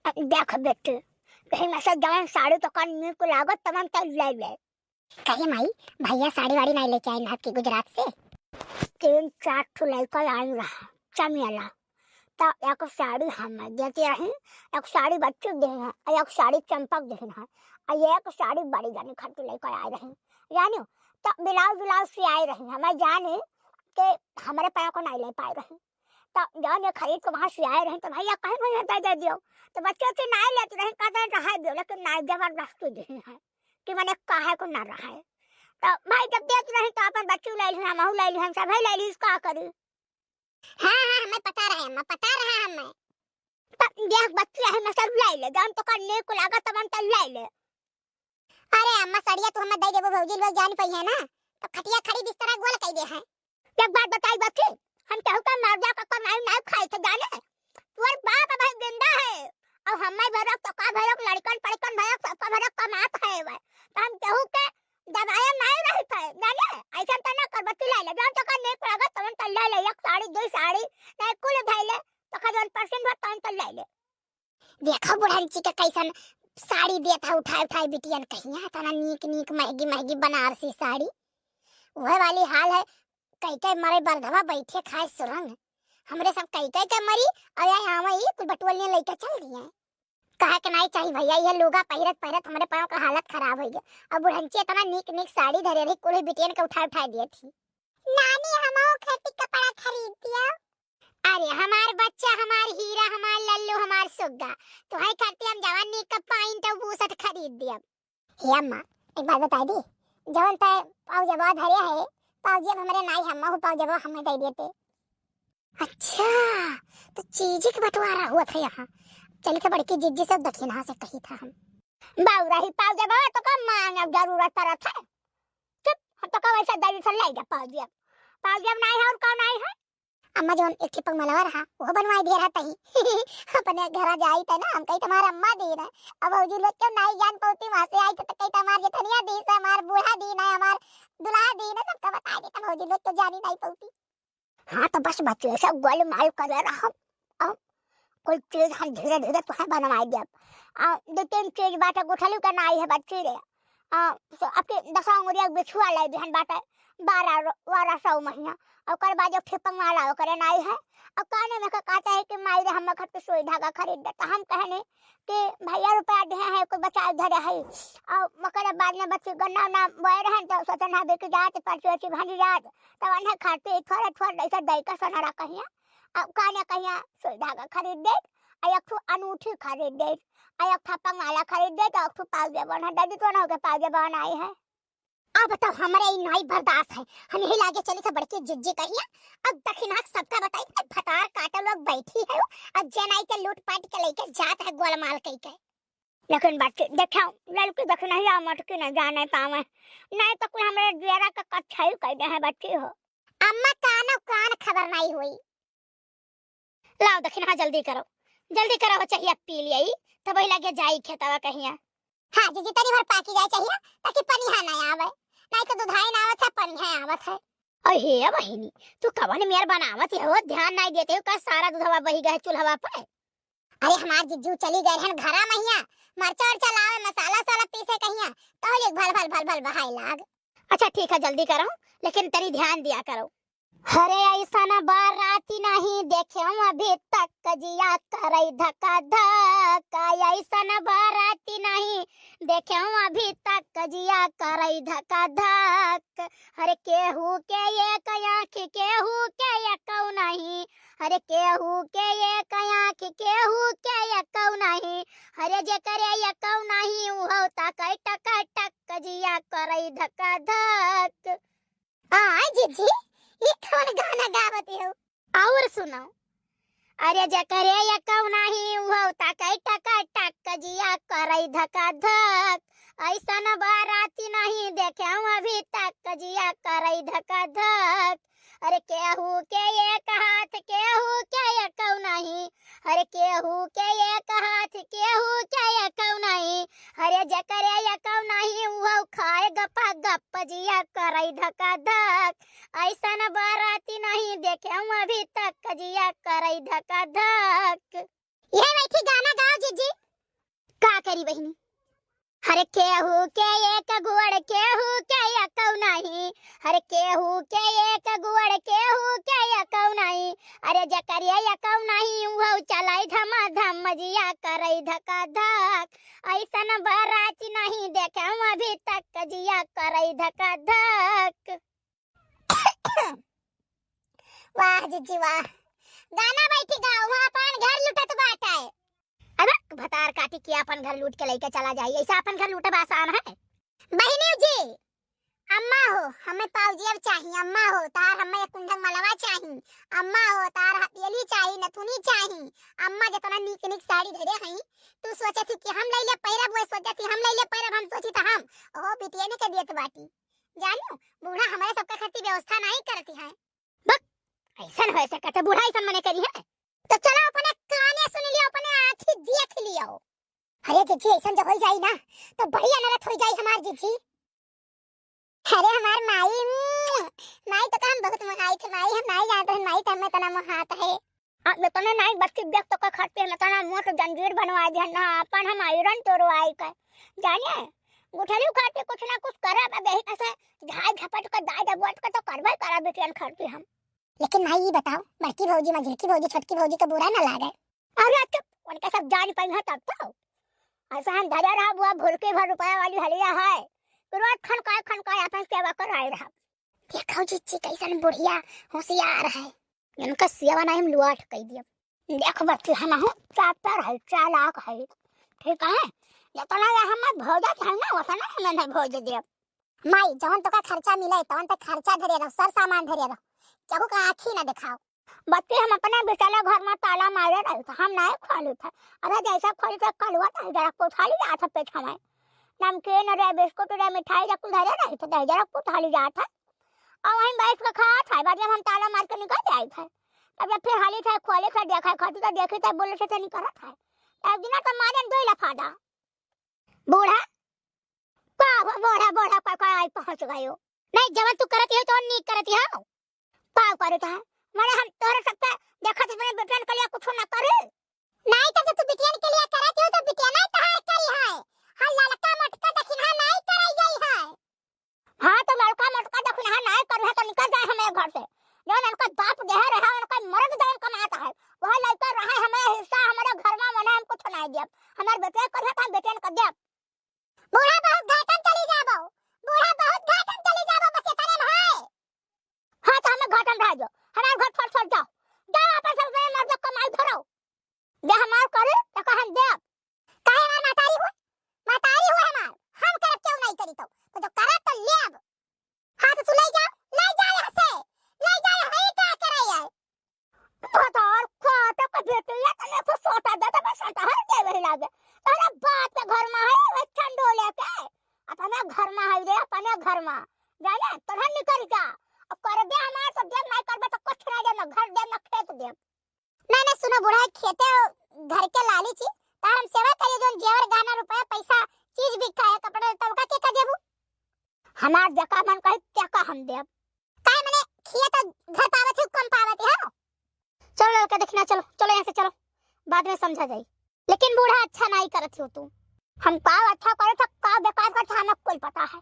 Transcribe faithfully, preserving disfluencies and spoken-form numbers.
देख बेटी, कहीं में से जवन साड़ी तोका नीक लागत तवन तैं ले ले। कहे माई, भैया साड़ी वाड़ी नाहीं लेके आइन हा कि गुजरात से? तीन चार ठो लइका आइन रहा, चमेला। त एक साड़ी हमें देते रही, एक साड़ी बच्ची देन है, और एक साड़ी चंपक देन है, और एक साड़ी बड़ी जानी खातिर लेकर आए रही। जानियो, त ब्लाउज व्लाउज सियाए रही, हमें जानी कि हमरे पैर को नाहीं ले पाए रही। त जौन ये खरीद के वहाँ सियाए रही, त भैया कहीं भैया दे, दे दियो। त बच्ची उच्ची नाहीं लेती रही, कहते हैं, "रहे दियो," लेकिन नाहीं, जबरदस्ती देन है कि मने काहे को ना रहे। त भाई जब देत रही, त अपन बच्ची ले ली, हमहू ले ली, हम सभी ले ली, का करी? हाँ, हाँ, हमें पता रहे अम्मा, पता रहा हमें। त देख बच्ची, यही में से ले ले, जौन तोका नीक लागत तवन तैं ले ले। अरे अम्मा, सड़िया तू हमें दे देबो, भौजी लोग जान पइहे ना, त खटिया खड़ी बिस्तरा गोल कइ दे हैं। एक बात बताई बच्ची, हम केहू का मर्दा का कमाई नाहीं खाई थे जाने। तोर बाप अबहीं जिंदा है, और हमें भरक, तोका भरक, लड़कन पड़कन भरक, सबका भरक कमात है वह। त हम केहू के दबाया नाहीं रही थे जाने। ऐसा त ना कर बच्ची, ले ले, जौन तोका नीक लागत तवन तैं ले ले, एक साड़ी, दो साड़ी, नाहीं कुल धइ ले, तोका जौन पसंद हो तवन तैं ले ले। देखो बुढ़ंची के कैसन साड़ी देत है उठाए उठाए बिटियन कहिया, इतना नीक नीक महंगी महंगी बनारसी साड़ी। वह वाली हाल है, कई कई मरे बरधवा बैठे खाए सुरंग। हमरे सब कई कई के मरी, और यहाँ आवे ही कुल बटुअलियाँ लेके चल दिए। कहे के नाहीं चाहिए भैया, ये लुगा पहिरत पहिरत हमरे पाँव का हालत खराब होइ गया। और बुढ़ंची इतना नीक नीक साड़ी धरे रही, कुल बिटियन के उठाए उठाए दिए थी। नानी, हमहू खातिर कपड़ा खरीद दिया। अरे हमार बच्चा, हमार हीरा, हमार लल्लू, हमार सुग्गा, तोहरे खातिर हम जवन नीक पाइन त बूसट खरीद दियब। हे अम्मा, एक बात बताई दी, जवन तै पाउजवा धरे है, पाउजब हमरे नाई, हमहू पाउजवा हमें दे देते। अच्छा, त चीज के बंटवारा होत है यहाँ। चली त बड़की जिज्जी से दखिनहा से कही था हम। बाऊ रही पाउजबा, तोका मांग जरूरत पड़त है। चुप, हम तोका वैसे दरी से ले जा पाउजब। पाउजब नाई है और कौन नाई है? अम्मा जौन एक ठे पगमलवा रहा, वो बनवाई दिया रहा तही। अपने घरा जाई त ना, हम कही तुम्हार अम्मा दीन है। अब भौजी लोग क्यों नाई जान पौती, वहाँ से आई त कही तुम्हार जेठनिया दीस है, हमार बूढ़ा दीन है, हमार दुल्हा दीन है, सबका बताई देता, भौजी लोग क्यों जानी नाई पौती। हाँ, त बस बच्ची, ऐसा गोलमाल करे रहा। अब कोई चीज हम धीरे धीरे तोहे बनवाई देब। आ, दो तीन चीज बाटे गुठली के नाई है बच्ची रे। आ, तो आपके दस अंगुरिया बिछुआ ले दिहन बाटे, बारह रो-, बारह सौ महीना। और ओकर बाद एक ठे पंगवाला ओकरे नाई है। और कहने में का कहता है कि माई रे, हम खातिर सुई धागा खरीद दे। तो हम कहने कि भैया रुपया दिहे हैं, कोई बचाए धरे है। और ओकरे बाद में बच्ची गन्ना उन्ना बोए रहन, तो सोचन है बिक जात, पर्ची वर्ची भंज जात। तब उन्हें खातिर थोड़ा थोड़ा ऐसे दे के सोनारा कहिया। अब कहने कहिया सुई धागा खरीद दे, आ एक ठो अनूठी खरीद दे, आ एक ठो पंगवाला खरीद दे, तो एक ठो पाउजे बना दे दी, तो ना होके पाउजे बनाई है। अब तो हमरे ई नाई बर्दाश्त है, हम यही लागे चली से बड़की जिज्जी कहिया। अब दखिनहा सबका बताई, अब भतार काटे लोग बैठी है, अब जे नाई के लूट पाट के लेके जात है गोलमाल कई के। लेकिन बच्ची, देखो, ललकी दखिनहिया मटकी न जाने पावे, नाई तो कोई हमरे जियरा का कच्छाई कह दे है बच्ची हो। अम्मा कानो कान खबर नाई हुई। लाओ दखिनहा, जल्दी करो, जल्दी करो, हो चाहिए पी लिया, तब वही लगे जाई खेतवा कहिया। हाँ जीजी, तनी भर पाकी जाए चाहिए, ताकि पनिहा ना आवे, नाई तो दुधाई ना आवत है, पनिहा आवत है। अरे हे बहिनी, तू कवन मेर बनावत हो, ध्यान नाई देते हो का, सारा दूधवा बही गए चूल्हवा पे। अरे हमार जिज्जू चली गए रहन घरा महिया, मरचा उरचा लावे, मसाला उसाला पीसे कहिया, तो ले भल भल भल भल बहाए लाग। अच्छा ठीक है, जल्दी करो, लेकिन तनी ध्यान दिया करो। हरे ऐसन बाराती नहीं देखे अभी तक, जिया करई धका धक। ऐसन बाराती नहीं देखे अभी तक, जिया करई धका धक। हरे केहू के एक आँख, केहू के एकौ नहीं। हरे केहू के एक आँख, केहू के एकौ नहीं। हरे जेकरे एकौ नहीं, उहो ताकै टक टक, जिया करई धका धक। आय जीजी, ई कौन गाना गावत हो? और सुनो। अरे जेकरे एकौ नाही, उहो ताकै टक टक, जिया करई धका धक। ऐसन बाराती नहीं देखे अभी तक, जिया करई धका धक। अरे केहू के एक हाथ, केहू के एकौ नहीं। अरे केहू के एक हाथ, केहू के एकौ नहीं। अरे जेकरे एकौ नहीं, उहो खाए गपा गप, जिया करई धका धक। ऐसन बाराती नहीं देखे अभी तक, जिया करई धका धक। ये बैठी गाना गाओ जीजी। बहिनी। हर केहू के एक गोड़, केहू के एकौ नाहीं। हर केहू के एक गोड़, केहू के एकौ नाहीं। अरे जेकरे एकौ नाहीं, उहौ चलै धमाधम, जिया करै धक धक। अइसन बरात नाहीं देखेन अभी तक, जिया करै धक धक। वाह जिज्जी वाह, गाना बैठी गाओ, वहाँ अपन घर लुटत बाटे। अब भतार काटी के अपन घर लूट के लइके चला जाई, ऐसा अपन घर लूटब आसान है? बहिनी जी, अम्मा हो, हमें पाउजी अब चाही, अम्मा हो, तार हमें एक कुंडक मलवा चाही, अम्मा हो, तार हथेली चाही, नथुनी चाही, अम्मा जतना नीक नीक साड़ी धरे हई, तू सोचे थी कि हम लइले पहिरब, वो सोचे थी हम लइले पहिरब, हम सोची त हम, ओहो बिटियन के देत बाटी। जानियो, बूढ़ा हमरे सबके खातिर व्यवस्था नाहीं करती है। बक, अइसन होइ सकत है, बूढ़ा अइसन मने करी है? तो चलो अपने काने सुन लियो, अपने आँखी देख लियो। अरे जिज्जी, अइसन जब होइ जाई ना, तो बड़ी अनरथ होइ जाई हमार जिज्जी। अरे हमार माई, उम्म, माई तो हम बहुत मोहाई थे, माई हम नाहीं जानत रहन, माई तो हमें इतना मोहात है। अब इतने नाहीं बच्ची देख तो का खाती है, इतना मोट जंजीर बनवा दिया ना, अपन हम आयरन तोड़वाई के। जाने, गुठली उखाड़ के कुछ ना कुछ करब, अब यही कैसे झाई झपट के दाई दबोट के तो करबे करब बिटियन खातिर हम। लेकिन माई, ई बताओ, बड़की भौजी, मझिलकी भौजी, छोटकी भौजी के बुरा ना लागे। अरे चुप, उनके सब जान पाई है तब तो। ऐसा हम धरे रहा, बुआ भुरकी भर रुपया वाली हलिया है। रोज खनकाए खनकाए अपन सेवा कराए रहा। देखो जिज्जी, कैसन बुढ़िया होशियार है। इनका सेवा नाहीं हम लुआठ कई दिया। देख बच्ची, हम हूँ चातर है, चालाक है, ठीक है? जितना ये हमें भोजत है ना, उतना हमें नहीं भोज दिया। माई, जवन तोका खर्चा मिले, तवन ते खर्चा धरे रहो, सर सामान धरे रहो, केहू का आँखी ना दिखाओ। बच्ची, हम अपने बिचले घर में ताला मारे रही थे, हम नहीं खोली थे। अरे जैसे खोली थे, कलुआ तो जरा कुछ हाली जात है पेट हमें। नमकीन रे, बिस्कुट रे, मिठाई रे, कुल धरे रही थे, जरा कुछ हाली जात है। और वहीं बैठ के खात है, बाद में हम ताला मार के निकल जाए थे। तब जब फिर हाली थे, खोली थे, देखा खाती तो देखी थे, बोले थे, नहीं करत है। एक दिन तो मारे दो लफादा। बूढ़ा, का हो बूढ़ा, बूढ़ा का, का आई पहुँच गयो? नहीं, जवन तू करत हो, तो नीक करत हो। का करत है? माने हम तोहरे सबके देखत अपने बेटियन के लिए कुछ ना करे? नहीं, तब तो तू बिटियन के लिए करत हो, तो बिटिया नहीं तहार करी है। हाँ, ललका मोटका दखिनहा नहीं कराई गई है। हाँ, तो ललका मोटका दखिनहा नहीं करी है, तो निकल जाए हमारे घर से। जवन उनका बाप देह रहा, उनका मर्द जवन कमाता है, वह लड़का रहा, हमारे हिस्सा, हमारे घर में, मने हम कुछ नहीं दियब। हमारे बेटियन करी है, तो हम बिटियन कर दियब। बूढ़ा बहुत घाटन चली जाबो, बूढ़ा बहुत घाटन चली जाबो, बस इतने में है। हाँ, तो हमें घाटन रह जाओ, हमारे घर छोड़, छोड़ जाओ, जाओ अपन सब अपने मर्द कमाई धरो। दे हमार करे, तो कहन दे। काहे हमार महतारी हुआ? महतारी हुआ हमार, हम करब क्यों नहीं करी तो, तो जो करब तो लेब। हाँ, तो तू ले जाओ, ले जा यहाँ से, ले जा, यहाँ ही क्या करे है? भतार खोटे के बेटिया तने को सोटा दे, तो बस सोटा हर के वही लागे। तोरा बाप के घर में है, वो छंडो लेके। अपने घर में है रे, अपने घर में। जाने, तोरा निकल जा। अब कर दे हमार, तो देब, नहीं करबे तो कुछ नहीं देब, ना घर देब, ना खेत देब। नहीं, नहीं, सुनो बूढ़ा, खेते घर के लाली छी, तार हम सेवा करिए, जोन जेवर गहना रुपया पैसा चीज भी खाए, कपड़ा लत्ता, ओका के का देबू? हमार जका मन कही, तेका हम देब। काहे मने, खिया तो घर पावत है, कम पावत है। चलो लड़का देखना, चलो, चलो यहाँ से चलो, बाद में समझा जाई। लेकिन बूढ़ा अच्छा नहीं करत हो तू। हम का अच्छा करे था, का बेकार करत था, हमें कुल पता है।